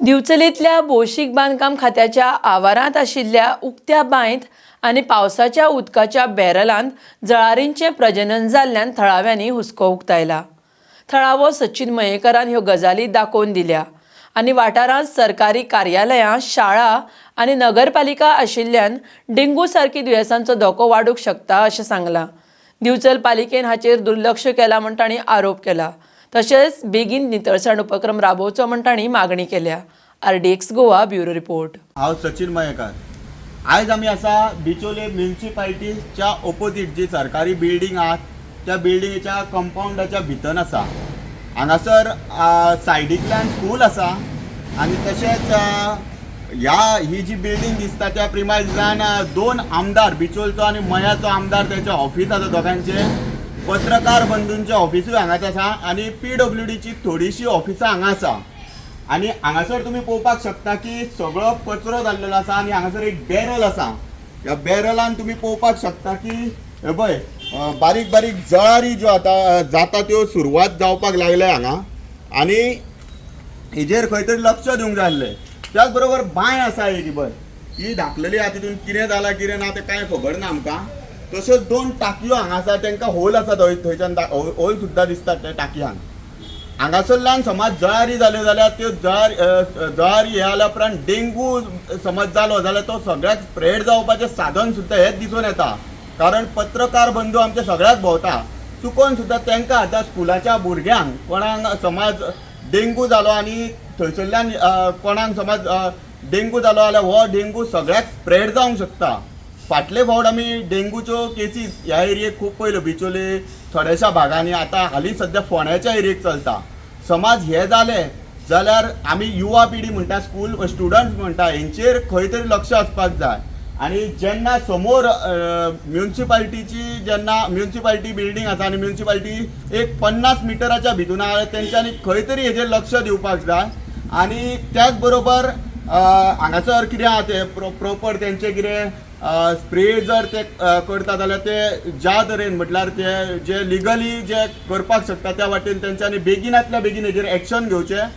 दिवचलेंतल्या भौशीक बांदकाम खात्याच्या आवारांत आशिल्ल्या उक्त्या बांयत आनी पावसाच्या उदकाच्या बॅरलांत जळारींचें प्रजनन जाल्ल्यान थळाव्यांनी हुस्को उक्तायला. थळावो सचीन मयेकारान ह्यो गजाली दाखोवन दिल्या आनी वाठारांत सरकारी कार्यालयां, शाळा आनी नगरपालिका आशिल्ल्यान डेंगू सारकी दुयेंसांचो धोको वाडूंक शकता अशें सांगलां. दिवचल पालिकेन हाचेर दुर्लक्ष केलां म्हूण तांणी आरोप केला. तशेंच बेगीन नितळसाण उपक्रम राबोवचो म्हूण तांणी मागणी केल्या. RDX Goa, bureau report. हांव सचिन मयेकर. आयज आमी आसा बिचोले म्युन्सिपाल्टीच्या ओपोजीट जी सरकारी बिल्डींग आहा, त्या बिल्डिंगेच्या कंपावंडाच्या भितर आसा. हांगासर सायडींतल्यान स्कूल आसा आनी तशेंच ह्या ही जी बिल्डींग दिसता त्या प्रिमायजान दोन आमदार, बिचोलचो आनी मयाचो आमदार, तेचे ऑफीस आसा दोगांचे. पत्रकार बंधूंचे ऑफिसूय हांगाच आसा आनी पीडब्ल्यूडीची थोडीशी ऑफिसां हांगा आसा. आनी हांगासर तुमी पळोवपाक शकता की सगळो कचरो जाल्लेलो आसा आनी हांगासर एक बॅरल आसा. ह्या बॅरलान तुमी पळोवपाक शकता की हे पळय, बारीक बारीक जळारी ज्यो आतां जाता त्यो सुरवात जावपाक लागल्या हांगा आनी हेजेर खंय तरी लक्ष दिवंक जाय आसलें. त्याच बरोबर बांय आसा एक, पळय ही धाकलेली आहा. तितून कितें जालां, कितें ना तें कांय खबर ना आमकां. तश्योच दोन टाकयो हांगा आसा, तांकां होल आसा. थंय थंयच्यान होल सुद्दां दिसता त्या टाकयांक. हांगासरल्यान समज जळारी जाल्यो जाल्यार त्यो जळारी जळारी हे जाल्या उपरांत डेंगू समज जालो जाल्यार तो सगळ्याक स्प्रेड जावपाचें साधन सुद्दां हेच दिसून येता, कारण पत्रकार बंधू आमचे सगळ्याक भोंवता. चुकोन सुद्दां तांकां आतां स्कुलाच्या भुरग्यांक कोणाक समज डेंगू जालो आनी थंयसरल्यान कोणाक समज डेंगू जालो जाल्यार हो डेंगू सगळ्याक स्प्रेड जावंक शकता. फाटले फावट आमी डेंगूच्यो केसीस ह्या एरियेक खूब पळयल्यो, बिचोले थोड्याशा भागांनी. आतां हालीं सद्या फोंड्याच्या एरियेक चलता. समाज हे जालें जाल्यार आमी युवा पिढी म्हणटा, स्कूल स्टुडंट्स म्हणटा, हेंचेर खंय तरी लक्ष आसपाक जाय. आनी जेन्ना समोर म्युन्सिपाल्टीची, जेन्ना म्युन्सिपाल्टी बिल्डींग आसा आनी म्युन्सिपाल्टी एक 50 मिटराच्या भितून आहा, तेंच्यांनी खंय तरी हेजेर लक्ष दिवपाक जाय. आनी त्याच बरोबर हांगासर कितें आहा तें प्रोपर तेंचें कितें स्प्रे जर ते करता जाल्यार ते ज्या तरेन, म्हटल्यार ते जे लिगली जे करपाक शकता त्या वाटेन तेंच्यांनी बेगिनातल्या बेगीन हेजेर एक्शन घेवचें.